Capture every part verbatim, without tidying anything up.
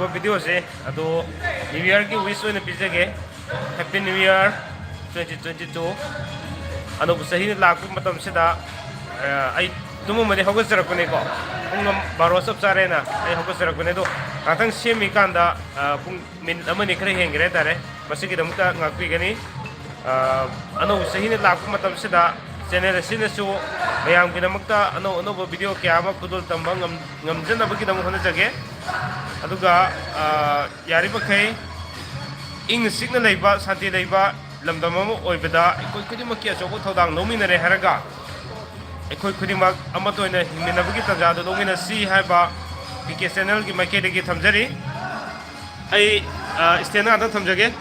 ꯚꯤꯗꯤꯑꯣꯁꯦ ꯑꯗꯣ New Yearꯒꯤ wish ꯑꯣꯏꯅ ꯄꯤꯖꯒꯦ꯫ Happy New Year twenty twenty two꯫ ꯑꯅꯧꯕ ꯆꯍꯤꯅ ꯂꯥꯛꯄ ꯃꯇꯝꯁꯤꯗ, ꯑ, ꯑꯩ ꯇꯨꯝꯃꯝꯕꯗꯤ ꯍꯧꯒꯠꯆꯔꯛꯄꯅꯦꯀꯣ꯫ ꯄꯨꯡ ꯑꯃ, ꯕꯥꯔꯣ ꯆꯞ ꯆꯥꯔꯦꯅ ꯑꯩ ꯍꯧꯒꯠꯆꯔꯛꯄꯅꯦ꯫ ꯑꯗꯣ ꯉꯥꯛꯇꯪ ꯁꯦꯝꯃꯤꯀꯥꯟꯗ, ꯑ, ꯄꯨꯡ ꯃꯤꯅꯤꯠ ꯑꯃꯅꯤ ꯈꯔ ꯍꯦꯟꯈ꯭ꯔꯦ ꯍꯥꯏꯇꯥꯔꯦ꯫ ꯃꯁꯤꯒꯤꯗꯃꯛꯇ ꯉꯥꯛꯄꯤꯒꯅꯤ꯫ ꯑ, ꯑꯅꯧꯕ ꯆꯍꯤꯅ ꯂꯥꯛꯄ ꯃꯇꯝꯁꯤꯗ channel ꯑꯁꯤꯅꯁꯨ ꯃꯌꯥꯝꯒꯤꯗꯃꯛꯇ ꯑꯅꯧ ꯑꯅꯧꯕ ꯚꯤꯗꯤꯑꯣ ꯀꯌꯥ ꯑꯃ ꯈꯨꯗꯣꯜ ꯇꯝꯕ ꯉꯝ-, ꯉꯝꯖꯅꯕꯒꯤꯗꯃꯛ ꯍꯣꯠꯅꯖꯒꯦ꯫ ꯑꯗꯨꯒ, ꯑ, ꯌꯥꯔꯤꯕꯈꯩ ꯏꯪꯅ ꯆꯤꯛꯅ ꯂꯩꯕ, ꯁꯥꯟꯇꯤ ꯂꯩꯕ ꯂꯝꯗꯝ ꯑꯃ ꯑꯣꯏꯕꯗ ꯑꯩꯈꯣꯏ ꯈꯨꯗꯤꯡꯃꯛꯀꯤ ꯑꯆꯧꯕ ꯊꯧꯗꯥꯡ ꯂꯧꯃꯤꯟꯅꯔꯦ ꯍꯥꯏꯔꯒ, ꯑꯩꯈꯣꯏ ꯈꯨꯗꯤꯡꯃꯛ ꯑꯃꯠꯇ ꯑꯣꯏꯅ ꯍꯤꯡꯃꯤꯟꯅꯕꯒꯤ ꯇꯥꯟꯖꯥꯗꯨ ꯂꯧꯃꯤꯟꯅꯁꯤ ꯍꯥꯏꯕ ꯄꯤ ꯀꯦ channelꯒꯤ ꯃꯥꯏꯀꯩꯗꯒꯤ ꯊꯝꯖꯔꯤ꯫ ꯑꯩ, ꯑ, stand ꯉꯥꯛꯇ ꯊꯝꯖꯒꯦ꯫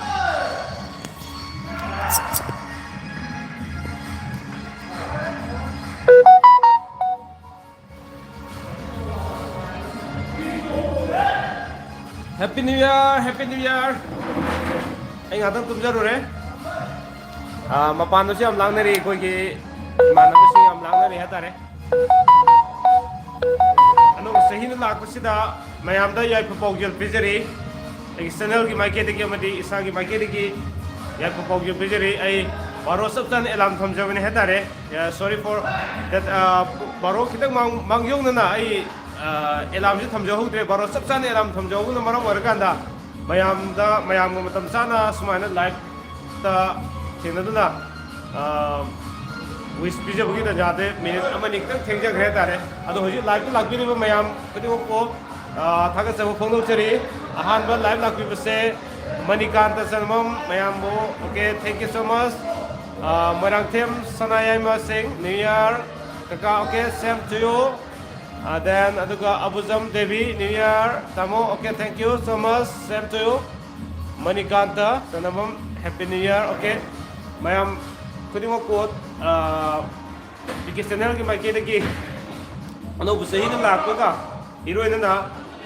Happy New Year, Happy New Year꯫ ꯑꯩ ꯉꯥꯛꯇꯪ ꯇꯨꯝꯖꯔꯨꯔꯦ꯫ ꯑ, ꯃꯄꯥꯟꯗꯁꯨ ꯌꯥꯝ ꯂꯥꯡꯅꯔꯤ, ꯑꯩꯈꯣꯏꯒꯤ ꯏꯃꯥꯟꯅꯕꯁꯤꯡ ꯌꯥꯝ ꯂꯥꯡꯅꯔꯤ ꯍꯥꯏꯇꯥꯔꯦ꯫ ꯑꯅꯧꯕ ꯆꯍꯤꯅ ꯂꯥꯛꯄꯁꯤꯗ ꯃꯌꯥꯝꯗ ꯌꯥꯏꯐ ꯄꯥꯎꯖꯦꯜ ꯄꯤꯖꯔꯤ꯫ ꯑꯩꯒꯤ channelꯒꯤ ꯃꯥꯏꯀꯩꯗꯒꯤ ꯑꯃꯗꯤ ꯏꯁꯥꯒꯤ ꯃꯥꯏꯀꯩꯗꯒꯤ ꯌꯥꯏꯐ ꯄꯥꯎꯖꯦꯜ ꯄꯤꯖꯔꯤ꯫ ꯑꯩ ꯕꯥꯔꯣ ꯆꯞ ꯆꯥꯅ alarm ꯊꯝꯖꯕꯅꯤ ꯍꯥꯏꯇꯥꯔꯦ꯫ Yeah, sorry for that, ꯑ, ꯕꯥꯔꯣ ꯈꯤꯇꯪ ꯃꯥꯡ-, ꯃꯥꯡꯖꯧꯅꯅ ꯑꯩ, ꯑ, alarmꯁꯦ ꯊꯝꯖꯍꯧꯗ꯭ꯔꯦ꯫ ꯕꯥꯔꯣ ꯆꯞ ꯆꯥꯅ alarm ꯊꯝꯖꯍꯧꯕꯅ ꯃꯔꯝ ꯑꯣꯏꯔꯀꯥꯟꯗ ꯃꯌꯥꯝꯗ, ꯃꯌꯥꯝꯒ ꯃꯇꯝ ꯆꯥꯅ ꯁꯨꯃꯥꯏꯅ liveꯇ ꯊꯦꯡꯅꯗꯨꯅ, ꯑ, wish ꯄꯤꯖꯕꯒꯤ ꯇꯥꯟꯖꯥꯗ ꯃꯤꯅꯤꯠ ꯑꯃꯅꯤ ꯈꯤꯇꯪ ꯊꯦꯡꯖꯈ꯭ꯔꯦ ꯍꯥꯏꯇꯥꯔꯦ꯫ ꯑꯗꯣ ꯍꯧꯖꯤꯛ liveꯇ ꯂꯥꯛꯄꯤꯔꯤꯕ ꯃꯌꯥꯝ ꯈꯨꯗꯤꯡꯃꯛꯄꯨ, ꯑ, ꯊꯥꯒꯠꯆꯕ ꯐꯣꯡꯗꯣꯛꯆꯔꯤ꯫ ꯑꯍꯥꯟꯕ live ꯂꯥꯛꯄꯤꯕꯁꯦ ꯃꯅꯤꯀꯥꯟꯇ ꯆꯅꯝꯕꯝ, ꯃꯌꯥꯝꯕꯨ, okay, thank you so much꯫ ꯑ, ꯃꯣꯏꯔꯥꯡꯊꯦꯝ ꯁꯅꯥꯌꯥꯏꯃ ꯁꯤꯡ, New Year꯫ ꯀꯀꯥ, okay, same to you꯫ ꯑ, then ꯑꯗꯨꯒ ꯑꯕꯨꯖꯝ ꯗꯦꯕꯤ, New Year꯫ ꯇꯥꯃꯣ, okay, thank you so much, same to you꯫ Manikanta ꯆꯅꯝꯕꯝ, Happy New Year, okay꯫ ꯃꯌꯥꯝ ꯈꯨꯗꯤꯡꯃꯛꯄꯨ, ꯑ, ꯄꯤ ꯀꯦ channelꯒꯤ ꯃꯥꯏꯀꯩꯗꯒꯤ ꯑꯅꯧꯕ ꯆꯍꯤꯅ ꯂꯥꯛꯄꯒ ꯏꯔꯣꯏꯅꯅ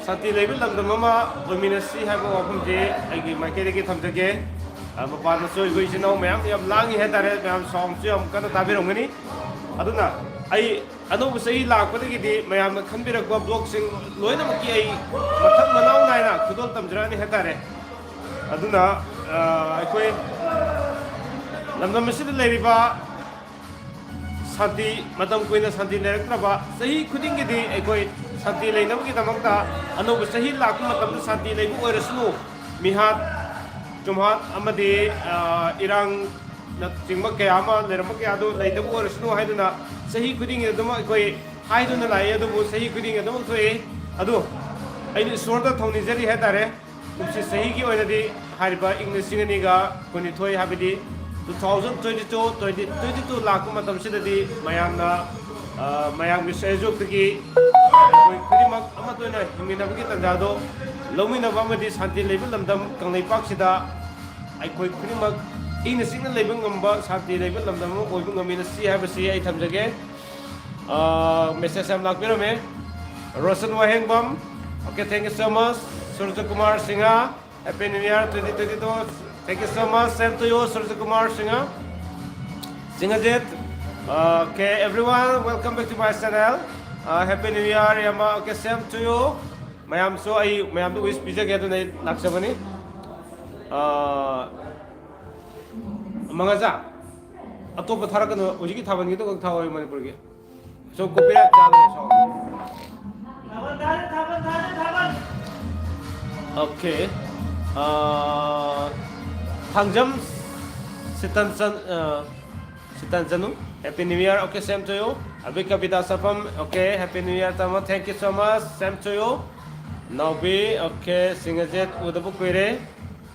ꯁꯥꯟꯇꯤ ꯂꯩꯕ ꯂꯝꯗꯝ ꯑꯃ ꯑꯣꯏꯃꯤꯟꯅꯁꯤ ꯍꯥꯏꯕ ꯋꯥꯐꯝꯁꯦ ꯑꯩꯒꯤ ꯃꯥꯏꯀꯩꯗꯒꯤ ꯊꯝꯖꯒꯦ꯫ ꯑ, ꯃꯄꯥꯟꯗꯁꯨ ꯑꯩꯈꯣꯏ ꯏꯆꯤꯟ ꯏꯅꯥꯎ ꯃꯌꯥꯝ ꯌꯥꯝ ꯂꯥꯡꯉꯤ ꯍꯥꯏꯇꯥꯔꯦ, ꯃꯌꯥꯝ soundꯁꯨ ꯌꯥꯝ ꯀꯟꯅ ꯇꯥꯕꯤꯔꯝꯒꯅꯤ꯫ ꯑꯗꯨꯅ ꯑꯩ ꯑꯅꯧꯕ ꯆꯍꯤ ꯂꯥꯛꯄꯗꯒꯤꯗꯤ ꯃꯌꯥꯝꯅ ꯈꯟꯕꯤꯔꯛꯄ vlogꯁꯤꯡ ꯂꯣꯏꯅꯃꯛꯀꯤ ꯑꯩ ꯃꯊꯪ ꯃꯅꯥꯎ ꯅꯥꯏꯅ ꯇꯝꯖꯔꯛꯑꯅꯤ ꯍꯥꯏꯇꯥꯔꯦ꯫ ꯑꯗꯨꯅ ꯑꯩꯈꯣꯏ ꯂꯝꯗꯝ ꯑꯁꯤꯗ ꯂꯩꯔꯤꯕ ꯁꯥꯟꯇꯤ, ꯃꯇꯝ ꯀꯨꯏꯅ ꯁꯥꯟꯇꯤ ꯂꯩꯔꯛꯇ꯭ꯔꯕ, ꯆꯍꯤ ꯈꯨꯗꯤꯡꯒꯤꯗꯤ ꯑꯩꯈꯣꯏ ꯁꯥꯟꯇꯤ ꯂꯩꯅꯕꯒꯤꯗꯃꯛꯇ ꯑꯅꯧꯕ ꯆꯍꯤ ꯂꯥꯛꯄ ꯃꯇꯝꯗ ꯁꯥꯟꯇꯤ ꯂꯩꯕ ꯑꯣꯏꯔꯁꯅꯨ, ꯃꯤꯍꯥꯠ ꯆꯨꯝꯍꯥꯠ ꯑꯃꯗꯤ ꯏꯔꯥꯡꯅꯆꯤꯡꯕ ꯀꯌꯥ ꯑꯃ ꯂꯩꯔꯝꯕ ꯀꯌꯥꯗꯨ ꯂꯩꯇꯕ ꯑꯣꯏꯔꯁꯅꯨ ꯍꯥꯏꯗꯨꯅ ꯆꯍꯤ ꯈꯨꯗꯤꯡꯒꯤ ꯑꯗꯨꯝ ꯑꯩꯈꯣꯏ ꯍꯥꯏꯗꯨꯅ ꯂꯥꯛꯏ꯫ ꯑꯗꯨꯕꯨ ꯆꯍꯤ ꯈꯨꯗꯤꯡꯒꯤ ꯑꯗꯨꯃꯛ ꯊꯣꯛꯏ꯫ ꯑꯗꯨ ꯑꯩꯅ ꯏꯁꯣꯔꯗ ꯊꯧꯅꯤꯖꯔꯤ ꯍꯥꯏꯇꯥꯔꯦ꯫ ꯀꯨꯝꯁꯤ ꯆꯍꯤꯒꯤ ꯑꯣꯏꯅꯗꯤ ꯍꯥꯏꯔꯤꯕ ꯏꯪ ꯂꯤꯁꯤꯡ ꯑꯅꯤꯒ ꯀꯨꯟꯅꯤꯊꯣꯏ, ꯍꯥꯏꯕꯗꯤ two thousand twenty two, twenty twenty two ꯂꯥꯛꯄ ꯃꯇꯝꯁꯤꯗꯗꯤ ꯃꯌꯥꯝꯅ, ꯃꯌꯥꯝꯒꯤ ꯁꯍꯌꯣꯒꯇꯒꯤ ꯑꯩꯈꯣꯏ ꯈꯨꯗꯤꯡꯃꯛ ꯑꯃꯠꯇ ꯑꯣꯏꯅ ꯍꯤꯡꯃꯤꯟꯅꯕꯒꯤ ꯇꯥꯟꯖꯥꯗꯣ ꯂꯧꯃꯤꯟꯅꯕ ꯑꯃꯗꯤ ꯁꯥꯟꯇꯤ ꯂꯩꯕ ꯂꯝꯗꯝ ꯀꯪꯂꯩꯄꯥꯛꯁꯤꯗ ꯑꯩꯈꯣꯏ ꯈꯨꯗꯤꯡꯃꯛ ꯏꯪꯅ ꯆꯤꯛꯅ ꯂꯩꯕ ꯉꯝꯕ, ꯁꯥꯟꯇꯤ ꯂꯩꯕ ꯂꯝꯗꯝ ꯑꯃ ꯑꯣꯏꯕ ꯉꯝꯃꯤ ꯁꯤ ꯍꯥꯏꯕꯁꯤ ꯑꯩ ꯊꯝꯖꯒꯦ꯫ Message ꯌꯥꯝ ꯂꯥꯛꯄꯤꯔꯝꯃꯦ꯫ ꯔꯣꯁꯟ ꯋꯥꯍꯦꯡꯕꯝ, okay, thank you so much. Suraj Kumar Singh, Happy New Year twenty twenty two. Thank you so much. Same to you, Suraj Kumar Singha. Singhajit. Okay, everyone, welcome back to my channel. Happy New Year, Yama. Okay, same to you. ꯃꯌꯥꯝꯁꯨ ꯑꯩ ꯃꯌꯥꯝꯗ wish ꯄꯤꯖꯒꯦ ꯑꯗꯨꯅ ꯑꯩ ꯂꯥꯛꯆꯕꯅꯤ꯫ ꯃꯉꯥꯖꯥ, ꯑꯇꯣꯞꯄ ꯊꯥꯔꯛꯀꯅꯨ, ꯍꯧꯖꯤꯛꯀꯤ ꯊꯥꯕꯜꯒꯤꯗꯣ ꯈꯛ ꯊꯥꯎ ꯃꯅꯤꯄꯨꯔꯒꯤ꯫ ꯁꯣ copyright ꯆꯥꯗ꯭ꯔꯦ ꯁꯣ꯫ Okay. Thangjam ꯁꯤꯇꯟꯆꯟ, ꯁꯤꯇꯟꯆꯅꯨ, Happy New Year. Okay, same to you. ꯑꯕꯤ Kavita ꯁꯥꯐꯝ, okay, Happy New Year ꯇꯥꯃꯣ, thank you so much, same to you. ꯅꯥꯎꯕꯤ, okay, ꯁꯤꯡꯍꯖꯤꯠ ꯎꯗꯕ ꯀꯨꯏꯔꯦ꯫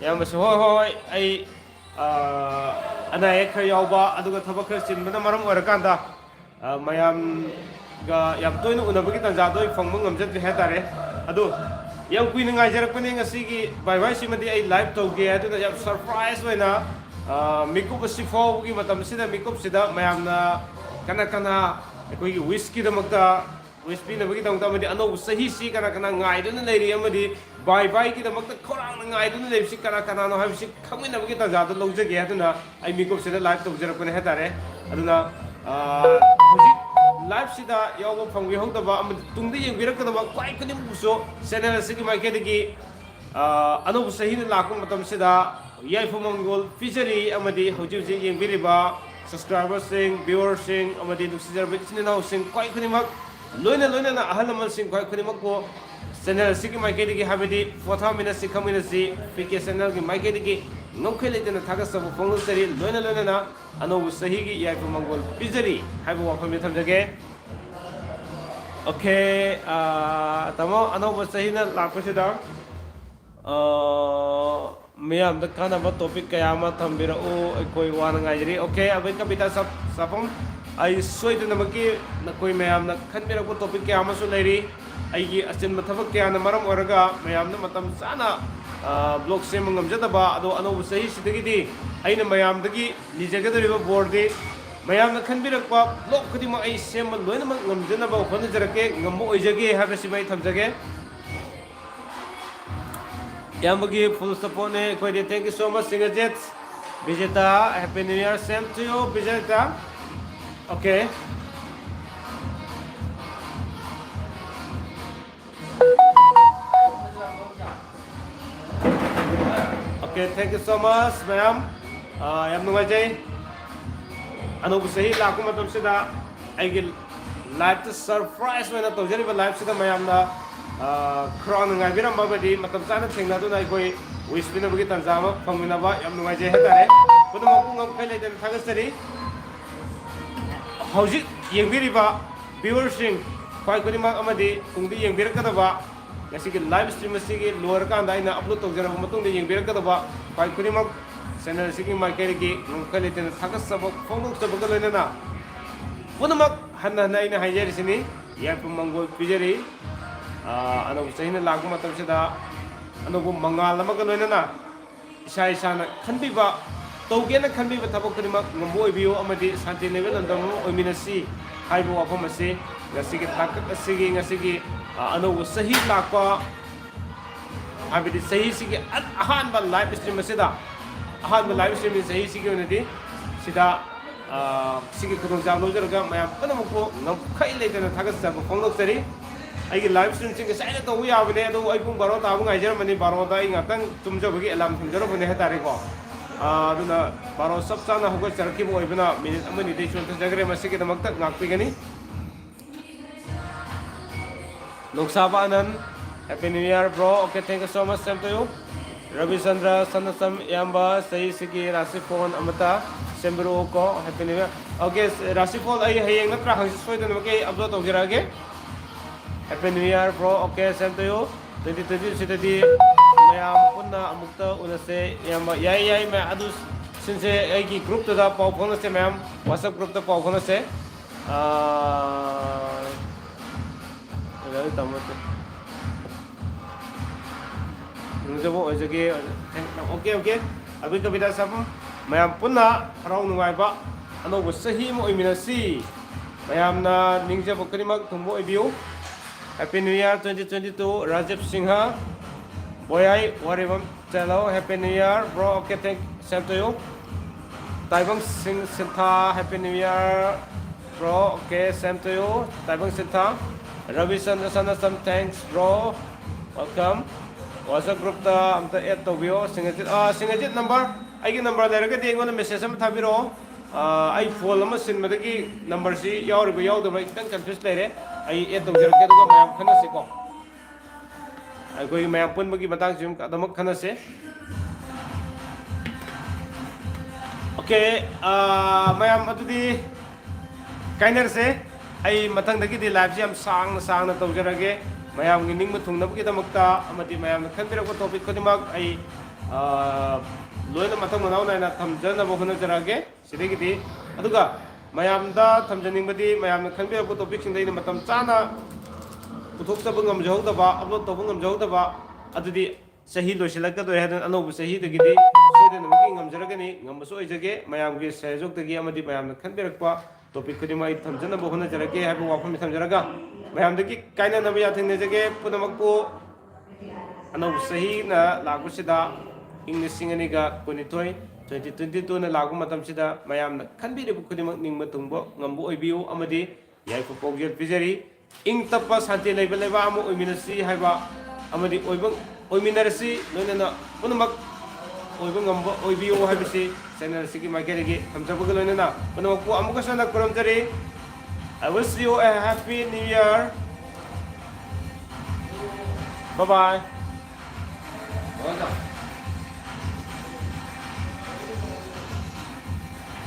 ꯏꯌꯥꯝꯕꯁꯨ, ꯍꯣꯏ, ꯍꯣꯏ, ꯍꯣꯏ, ꯑꯩ ꯑꯅꯥ ꯑꯌꯦꯛ ꯈꯔ ꯌꯥꯎꯕ, ꯑꯗꯨꯒ ꯊꯕꯛ ꯈꯔ ꯆꯤꯟꯕꯅ ꯃꯔꯝ ꯑꯣꯏꯔꯀꯥꯟꯗ ꯃꯌꯥꯝꯒ ꯌꯥꯝ ꯇꯣꯏꯅ ꯎꯅꯕꯒꯤ ꯇꯥꯟꯖꯥꯗꯣ ꯑꯩ ꯐꯪꯕ ꯉꯝꯖꯗ꯭ꯔꯦ ꯍꯥꯏꯇꯥꯔꯦ꯫ ꯑꯗꯣ ꯌꯥꯝ ꯀꯨꯏꯅ ꯉꯥꯏꯖꯔꯛꯄꯅꯦ ꯉꯁꯤꯒꯤ ꯕꯥꯏ ꯕꯥꯏꯁꯤꯃꯗꯤ ꯑꯩ live ꯇꯧꯒꯦ꯫ ꯑꯗꯨꯅ ꯌꯥꯝ surprise ꯑꯣꯏꯅ ꯃꯤꯀꯨꯞ ꯑꯁꯤ ꯐꯥꯎꯕꯒꯤ ꯃꯇꯝꯁꯤꯗ, ꯃꯤꯀꯨꯞꯁꯤꯗ ꯃꯌꯥꯝꯅ ꯀꯅꯥ ꯀꯅꯥ ꯑꯩꯈꯣꯏꯒꯤ wishꯀꯤꯗꯃꯛꯇ, wish ꯄꯤꯅꯕꯒꯤꯗꯃꯛꯇ ꯑꯃꯗꯤ ꯑꯅꯧꯕ ꯆꯍꯤꯁꯤ ꯀꯅꯥ ꯀꯅꯥ ꯉꯥꯏꯗꯨꯅ ꯂꯩꯔꯤ ꯑꯃꯗꯤ ꯕꯥꯏ ꯕꯥꯏꯒꯤꯗꯃꯛꯇ ꯈꯧꯔꯥꯡꯅ ꯉꯥꯏꯗꯨꯅ ꯂꯩꯕꯁꯤ ꯀꯅꯥ ꯀꯅꯥꯅꯣ ꯍꯥꯏꯕꯁꯤ ꯈꯪꯃꯤꯟꯅꯕꯒꯤ ꯇꯥꯟꯖꯥꯗꯨ ꯂꯧꯖꯒꯦ ꯍꯥꯏꯗꯨꯅ ꯑꯩ ꯃꯤꯀꯨꯞꯁꯤꯗ live ꯇꯧꯖꯔꯛꯄꯅꯦ ꯍꯥꯏꯇꯥꯔꯦ꯫ ꯑꯗꯨꯅ ꯍꯧꯖꯤꯛ liveꯁꯤꯗ ꯌꯥꯎꯕ ꯐꯪꯕꯤꯍꯧꯗꯕ ꯑꯃꯗꯤ ꯇꯨꯡꯗ ꯌꯦꯡꯕꯤꯔꯛꯀꯗꯕ ꯈ꯭ꯋꯥꯏ ꯈꯨꯗꯤꯡꯃꯛꯄꯨꯁꯨ channel ꯑꯁꯤꯒꯤ ꯃꯥꯏꯀꯩꯗꯒꯤ ꯑ, ꯑꯅꯧꯕ ꯆꯍꯤꯅ ꯂꯥꯛꯄ ꯃꯇꯝꯁꯤꯗ ꯌꯥꯏꯐ ꯃꯪꯒꯣꯜ ꯄꯤꯖꯔꯤ, ꯑꯃꯗꯤ ꯍꯧꯖꯤꯛ ꯍꯧꯖꯤꯛ ꯌꯦꯡꯕꯤꯔꯤꯕ subscriberꯁꯤꯡ, viewerꯁꯤꯡ, ꯑꯃꯗꯤ ꯅꯨꯡꯁꯤꯖꯔꯕ ꯏꯆꯤꯟ ꯏꯅꯥꯎꯁꯤꯡ ꯈ꯭ꯋꯥꯏ ꯈꯨꯗꯤꯡꯃꯛ, ꯂꯣꯏꯅ ꯂꯣꯏꯅꯅ ꯑꯍꯜ ꯂꯃꯟꯁꯤꯡ ꯈ꯭ꯋꯥꯏ ꯈꯨꯗꯤꯡꯃꯛꯄꯨ channel ꯑꯁꯤꯒꯤ ꯃꯥꯏꯀꯩꯗꯒꯤ, ꯍꯥꯏꯕꯗꯤ ꯄꯣꯊꯥꯃꯤꯟꯅꯁꯤ ꯈꯪꯃꯤꯟꯅꯁꯤ ꯄꯤ ꯀꯦ channelꯒꯤ ꯃꯥꯏꯀꯩꯗꯒꯤ ꯉꯝꯈꯩ ꯂꯩꯇꯅ ꯊꯥꯒꯠꯆꯕ ꯐꯣꯡꯗꯣꯛꯆꯔꯤ꯫ ꯂꯣꯏꯅ ꯂꯣꯏꯅꯅ ꯑꯅꯧꯕ ꯆꯍꯤꯒꯤ ꯌꯥꯏꯐ ꯃꯪꯒꯣꯜ ꯄꯤꯖꯔꯤ ꯍꯥꯏꯕ ꯋꯥꯐꯝꯁꯦ ꯊꯝꯖꯒꯦ꯫ Okay, ꯑꯥ, ꯇꯥꯃꯣ, ꯑꯅꯧꯕ ꯆꯍꯤꯅ ꯂꯥꯛꯄꯁꯤꯗ, ꯑꯥ, ꯃꯤꯌꯥꯝꯗ ꯀꯥꯟꯅꯕ topic ꯀꯌꯥ ꯑꯃ ꯊꯝꯕꯤꯔꯛꯎ, ꯑꯩꯈꯣꯏ ꯋꯥꯅ ꯉꯥꯏꯖꯔꯤ꯫ Okay, ꯑꯕꯩ ꯀꯕꯤꯇꯥ ꯆꯥ-, ꯆꯥꯐꯝ, ꯑꯩ ꯁꯣꯏꯗꯅꯃꯛꯀꯤ ꯅꯈꯣꯏ ꯃꯌꯥꯝꯅ ꯈꯟꯕꯤꯔꯛꯄ topic ꯀꯌꯥ ꯑꯃꯁꯨ ꯂꯩꯔꯤ꯫ ꯑꯩꯒꯤ ꯑꯆꯤꯟꯕ ꯊꯕꯛ ꯀꯌꯥꯅ ꯃꯔꯝ ꯑꯣꯏꯔꯒ ꯃꯌꯥꯝꯗ ꯃꯇꯝ ꯆꯥꯅ, ꯑꯥ, vlog ꯁꯦꯝꯕ ꯉꯝꯖꯗꯕ, ꯑꯗꯣ ꯑꯅꯧꯕ ꯆꯍꯤꯁꯤꯗꯒꯤꯗꯤ ꯑꯩꯅ ꯃꯌꯥꯝꯗꯒꯤ ꯅꯤꯖꯒꯗꯧꯔꯤꯕ ꯕꯣꯔꯗꯤ, ꯃꯌꯥꯝꯅ ꯈꯟꯕꯤꯔꯛꯄ vlog ꯈꯨꯗꯤꯡꯃꯛ ꯑꯩ ꯁꯦꯝꯕ ꯂꯣꯏꯅꯃꯛ ꯉꯝꯖꯅꯕ ꯍꯣꯠꯅꯖꯔꯛꯀꯦ, ꯉꯝꯕ ꯑꯣꯏꯖꯒꯦ ꯍꯥꯏꯕꯁꯤꯃ ꯑꯩ ꯊꯝꯖꯒꯦ꯫ ꯏꯌꯥꯝꯕꯒꯤ full supportꯅꯦ ꯑꯩꯈꯣꯏꯗꯤ꯫ Thank you so much, ꯁꯤꯡꯒꯖꯤꯠ꯫ ꯕꯤꯖꯦꯇꯥ, Happy New Year, same to you, ꯕꯤꯖꯦꯇꯥ꯫ Okay. Okay, thank you so much, ꯃꯌꯥꯝ꯫ ꯑꯥ, ꯌꯥꯝ ꯅꯨꯡꯉꯥꯏꯖꯩ꯫ ꯑꯅꯧꯕ ꯆꯍꯤ ꯂꯥꯛꯄ ꯃꯇꯝꯁꯤꯗ ꯑꯩꯒꯤ liveꯇ surprise ꯑꯣꯏꯅ ꯇꯧꯖꯔꯤꯕ liveꯁꯤꯗ ꯃꯌꯥꯝꯅ, ꯑꯥ, ꯈꯧꯔꯥꯡꯅ ꯉꯥꯏꯕꯤꯔꯝꯕ ꯑꯃꯗꯤ ꯃꯇꯝ ꯆꯥꯅ ꯊꯦꯡꯅꯗꯨꯅ ꯑꯩꯈꯣꯏ wish ꯄꯤꯅꯕꯒꯤ ꯇꯥꯟꯖꯥ ꯑꯃ ꯐꯪꯃꯤꯟꯅꯕ ꯌꯥꯝ ꯅꯨꯡꯉꯥꯏꯖꯩ ꯍꯥꯏꯇꯥꯔꯦ꯫ ꯄꯨꯝꯅꯃꯛꯄꯨ ꯉꯝꯈꯩ ꯂꯩꯇꯅ ꯊꯥꯒꯠꯆꯔꯤ꯫ ꯍꯧꯖꯤꯛ ꯌꯦꯡꯕꯤꯔꯤꯕ viewerꯁꯤꯡ ꯈ꯭ꯋꯥꯏ ꯈꯨꯗꯤꯡꯃꯛ ꯑꯃꯗꯤ ꯇꯨꯡꯗ ꯌꯦꯡꯕꯤꯔꯛꯀꯗꯕ, ꯉꯁꯤꯒꯤ live stream ꯑꯁꯤꯒꯤ ꯂꯣꯏꯔꯀꯥꯟꯗ ꯑꯩꯅ upload ꯇꯧꯖꯔꯕ ꯃꯇꯨꯡꯗ ꯌꯦꯡꯕꯤꯔꯛꯀꯗꯕ ꯈ꯭ꯋꯥꯏ ꯈꯨꯗꯤꯡꯃꯛ, channel ꯑꯁꯤꯒꯤ ꯃꯥꯏꯀꯩꯗꯒꯤ ꯉꯝꯈꯩ ꯂꯩꯇꯅ ꯊꯥꯒꯠꯆꯕ ꯐꯣꯡꯗꯣꯛꯆꯕꯒ ꯂꯣꯏꯅꯅ, ꯄꯨꯝꯅꯃꯛ ꯍꯟꯅ ꯍꯟꯅ ꯑꯩꯅ ꯍꯥꯏꯖꯔꯤꯁꯤꯅꯤ, ꯌꯥꯏꯐ ꯃꯪꯒꯣꯜ ꯄꯤꯖꯔꯤ꯫ ꯑꯥ, ꯑꯅꯧꯕ ꯆꯍꯤꯅ ꯂꯥꯛꯄ ꯃꯇꯝꯁꯤꯗ ꯑꯅꯧꯕ ꯃꯉꯥꯜ ꯑꯃꯒ ꯂꯣꯏꯅꯅ ꯏꯁꯥ ꯏꯁꯥꯅ ꯈꯟꯕꯤꯕ, ꯇꯧꯒꯦꯅ ꯈꯟꯕꯤꯕ ꯊꯕꯛ ꯈꯨꯗꯤꯡꯃꯛ ꯉꯝꯕ ꯑꯣꯏꯕꯤꯌꯨ ꯑꯃꯗꯤ ꯁꯥꯟꯇꯤ ꯂꯩꯕ ꯂꯝꯗꯝ ꯑꯃ ꯑꯣꯏꯃꯤꯟꯅꯁꯤ ꯍꯥꯏꯕ ꯋꯥꯐꯝ ꯑꯁꯤ ꯉꯁꯤꯒꯤ ꯇꯥꯡꯀꯛ ꯑꯁꯤꯒꯤ, ꯉꯁꯤꯒꯤ, ꯑ, ꯑꯅꯧꯕ ꯆꯍꯤ ꯂꯥꯛꯄ, ꯍꯥꯏꯕꯗꯤ ꯆꯍꯤꯁꯤꯒꯤ ꯑ-, ꯑꯍꯥꯟꯕ live stream ꯑꯁꯤꯗ, ꯑꯍꯥꯟꯕ live stream ꯆꯍꯤꯁꯤꯒꯤ ꯑꯣꯏꯅꯗꯤ ꯁꯤꯗ, ꯑ, ꯁꯤꯒꯤ ꯈꯨꯗꯣꯡꯆꯥꯕ ꯂꯧꯖꯔꯒ ꯃꯌꯥꯝ ꯄꯨꯝꯅꯃꯛꯄꯨ ꯉꯝꯈꯩ ꯂꯩꯇꯅ ꯊꯥꯒꯠꯆꯕ ꯐꯣꯡꯗꯣꯛꯆꯔꯤ꯫ ꯑꯩꯒꯤ ꯂꯥꯏꯚ ꯁ꯭ꯇ꯭ꯔꯤꯝꯁꯤꯡ ꯉꯁꯥꯏꯅ ꯇꯧꯕ ꯌꯥꯕꯅꯦ, ꯑꯗꯨꯕꯨ ꯑꯩ ꯄꯨꯡ ꯕꯥꯔꯣ ꯇꯥꯕ ꯉꯥꯏꯖꯔꯝꯕꯅꯤ꯫ ꯕꯥꯔꯣꯗ ꯑꯩ ꯉꯥꯛꯇꯪ ꯇꯨꯝꯖꯕꯒꯤ ꯑꯦꯂꯥꯔꯝ ꯊꯝꯖꯔꯝꯕꯅꯦ ꯍꯥꯏꯇꯥꯔꯦꯀꯣ꯫ ꯑꯥ, ꯑꯗꯨꯅ ꯕꯥꯔꯣ ꯆꯞ ꯆꯥꯅ ꯍꯧꯒꯠꯆꯔꯛꯈꯤꯕ ꯑꯣꯏꯕꯅ minute ꯑꯃꯅꯤꯗꯤ ꯆꯣꯟꯊꯖꯈ꯭ꯔꯦ꯫ ꯃꯁꯤꯒꯤꯗꯃꯛꯇ ꯉꯥꯛꯄꯤꯒꯅꯤ꯫ ꯅꯣꯡꯁꯥꯕ ꯑꯅꯟ, Happy New Year, bro. Okay, thank you so much, same to you. ꯔꯕꯤꯆꯟꯗ꯭ꯔ ꯁꯅꯥꯁꯝ, ꯏꯌꯥꯝꯕ, ꯆꯍꯤꯁꯤꯒꯤ ꯔꯥꯁꯤ ꯐꯣꯟ ꯑꯃꯇ ꯁꯦꯝꯕꯤꯔꯛꯎꯀꯣ꯫ Happy New Year. Okay, ꯔꯥꯁꯤ ꯐꯣꯟ ꯑꯩ ꯍꯌꯦꯡ ꯅꯠꯇ꯭ꯔꯥ ꯍꯪꯆꯤꯠ ꯁꯣꯏꯗꯅꯃꯛꯀꯤ ꯑꯩ ꯑꯞꯂꯣꯗ ꯇꯧꯖꯔꯛꯑꯒꯦ꯫ Happy New Year, bro. Okay, same to you. Twenty twenty ꯁꯤꯗꯗꯤ ꯃꯌꯥꯝ ꯄꯨꯟꯅ ꯑꯃꯨꯛꯇ ꯎꯅꯁꯦ, ꯏꯌꯥꯝꯕ꯫ ꯌꯥꯏ, ꯌꯥꯏ, ꯃꯌꯥꯝ꯫ ꯑꯗꯨ ꯁꯤꯟꯁꯦ, ꯑꯩꯒꯤ ꯒ꯭ꯔꯨꯞꯇꯨꯗ ꯄꯥꯎ ꯐꯥꯎꯅꯁꯦ ꯃꯌꯥꯝ, WhatsApp ꯒ꯭ꯔꯨꯞꯇ ꯄꯥꯎ ꯐꯥꯎꯅꯁꯦ꯫ ꯑꯥ, ꯑꯣꯖꯥ ꯇꯥꯃꯣ ꯅꯠꯇꯦ꯫ ꯅꯤꯡꯖꯕ ꯑꯣꯏꯖꯒꯦ꯫ Okay, okay. ꯑꯕꯤ ꯀꯕꯤꯇꯥ ꯁꯥꯐꯝ, ꯃꯌꯥꯝ ꯄꯨꯟꯅ ꯍꯔꯥꯎ ꯅꯨꯡꯉꯥꯏꯕ ꯑꯅꯧꯕ ꯆꯍꯤ ꯑꯃ ꯑꯣꯏꯃꯤꯟꯅꯁꯤ꯫ ꯃꯌꯥꯝꯅ ꯅꯤꯡꯖꯕ ꯈꯨꯗꯤꯡꯃꯛ ꯊꯨꯡꯕ ꯑꯣꯏꯕꯤꯌꯨ꯫ Happy New Year twenty twenty-two, Rajiv Singha, Boyai, Waribam Chalo, Happy New Year, bro. Okay, thank, same to you. Taibang Singh Sintha, Happy New Year, bro. Okay, same to you. Taibang Sintha, Ravi Chandra Sanasam, thanks, bro. Welcome. WhatsApp group ꯇ ꯑꯝꯇ add ꯇꯧꯕꯤꯌꯣ꯫ ꯁꯤꯡꯒꯖꯤꯠ, ꯑꯥ, ꯁꯤꯡꯒꯖꯤꯠ number, ꯑꯩꯒꯤ number ꯂꯩꯔꯒꯗꯤ ꯑꯩꯉꯣꯟꯗ message ꯑꯃ ꯊꯥꯕꯤꯔꯛꯑꯣ꯫ ꯑꯥ, ꯑꯩ phone ꯑꯃ ꯁꯤꯟꯕꯗꯒꯤ number ꯁꯤ ꯌꯥꯎꯔꯤꯕ ꯌꯥꯎꯗꯕ ꯈꯤꯇꯪ confuse ꯂꯩꯔꯦ꯫ ꯑꯩ add ꯇꯧꯖꯔꯛꯀꯦ, ꯑꯗꯨꯒ ꯃꯌꯥꯝ ꯈꯟꯅꯁꯤꯀꯣ꯫ ꯑꯩꯈꯣꯏꯒꯤ ꯃꯌꯥꯝ ꯄꯨꯟꯕꯒꯤ ꯃꯇꯥꯡꯁꯤ ꯑꯗꯨꯃꯛ ꯈꯟꯅꯁꯦ꯫ Okay, ꯑꯥ, ꯃꯌꯥꯝ ꯑꯗꯨꯗꯤ ꯀꯥꯏꯅꯔꯁꯦ꯫ ꯑꯩ ꯃꯊꯪꯗꯒꯤꯗꯤ live ꯁꯤ ꯌꯥꯝ ꯁꯥꯡꯅ ꯁꯥꯡꯅ ꯇꯧꯖꯔꯒꯦ꯫ ꯃꯌꯥꯝꯒꯤ ꯅꯤꯡꯕ ꯊꯨꯡꯅꯕꯒꯤꯗꯃꯛꯇ ꯑꯃꯗꯤ ꯃꯌꯥꯝꯅ ꯈꯟꯕꯤꯔꯛꯄ topic ꯈꯨꯗꯤꯡꯃꯛ ꯑꯩ, ꯑꯥ, ꯂꯣꯏꯅ ꯃꯊꯪ ꯃꯅꯥꯎ ꯅꯥꯏꯅ ꯊꯝꯖꯅꯕ ꯍꯣꯠꯅꯖꯔꯛꯑꯒꯦ꯫ ꯁꯤꯗꯒꯤꯗꯤ, ꯑꯗꯨꯒ ꯃꯌꯥꯝꯗ ꯊꯝꯖꯅꯤꯡꯕꯗꯤ, ꯃꯌꯥꯝꯅ ꯈꯟꯕꯤꯔꯛꯄ topic ꯁꯤꯡꯗ ꯑꯩꯅ ꯃꯇꯝ ꯆꯥꯅ ꯄꯨꯊꯣꯛꯆꯕ ꯉꯝꯖꯍꯧꯗꯕ, upload ꯇꯧꯕ ꯉꯝꯖꯍꯧꯗꯕ, ꯑꯗꯨꯗꯤ ꯆꯍꯤ ꯂꯣꯏꯁꯤꯜꯂꯛꯀꯗꯣꯔꯦ ꯍꯥꯏꯗꯅ ꯑꯅꯧꯕ ꯆꯍꯤꯗꯒꯤꯗꯤ ꯁꯣꯏꯗꯅꯃꯛꯀꯤ ꯉꯝꯖꯔꯒꯅꯤ꯫ ꯉꯝꯕꯁꯨ ꯑꯣꯏꯖꯒꯦ꯫ ꯃꯌꯥꯝꯒꯤ ꯁꯍꯌꯣꯒꯇꯒꯤ ꯑꯃꯗꯤ ꯃꯌꯥꯝꯅ ꯈꯟꯕꯤꯔꯛꯄ topic ꯈꯨꯗꯤꯡꯃꯛ ꯑꯩ ꯊꯝꯖꯅꯕ ꯍꯣꯠꯅꯖꯔꯛꯀꯦ ꯍꯥꯏꯕ ꯋꯥꯐꯝꯁꯤ ꯊꯝꯖꯔꯒ, ꯃꯌꯥꯝꯗꯒꯤ ꯀꯥꯏꯅꯅꯕ ꯌꯥꯊꯪ ꯅꯤꯖꯒꯦ꯫ ꯄꯨꯝꯅꯃꯛꯄꯨ ꯑꯅꯧꯕ ꯆꯍꯤꯅ ꯂꯥꯛꯄꯁꯤꯗ ꯏꯪ ꯂꯤꯁꯤꯡ ꯑꯅꯤꯒ ꯀꯨꯟꯅꯤꯊꯣꯏ, twenty twenty two ꯅ ꯂꯥꯛꯄ ꯃꯇꯝꯁꯤꯗ ꯃꯌꯥꯝꯅ ꯈꯟꯕꯤꯔꯤꯕ ꯈꯨꯗꯤꯡꯃꯛ ꯅꯤꯡꯕ ꯊꯨꯡꯕ ꯉꯝꯕ ꯑꯣꯏꯕꯤꯌꯨ ꯑꯃꯗꯤ ꯌꯥꯏꯐ ꯄꯥꯎꯖꯦꯜ ꯄꯤꯖꯔꯤ꯫ ꯏꯪ ꯇꯞꯄ ꯁꯥꯟꯇꯤ ꯂꯩꯕ ꯂꯩꯕꯥꯛ ꯑꯃ ꯑꯣꯏꯃꯤꯟꯅꯁꯤ ꯍꯥꯏꯕ ꯑꯃꯗꯤ ꯑꯣꯏꯕ ꯑꯣꯏꯃꯤꯟꯅꯔꯁꯤ, ꯂꯣꯏꯅꯅ ꯄꯨꯝꯅꯃꯛ ꯑꯣꯏꯕ ꯉꯝꯕ ꯑꯣꯏꯕꯤꯌꯨ ꯍꯥꯏꯕꯁꯤ channel ꯑꯁꯤꯒꯤ ꯃꯥꯏꯀꯩꯗꯒꯤ ꯊꯝꯖꯕꯒ ꯂꯣꯏꯅꯅ ꯄꯨꯝꯅꯃꯛꯄꯨ ꯑꯃꯨꯛꯀꯁꯨ ꯍꯟꯅ ꯈꯨꯔꯨꯝꯖꯔꯤ꯫ I wish you a happy new year. Bye bye.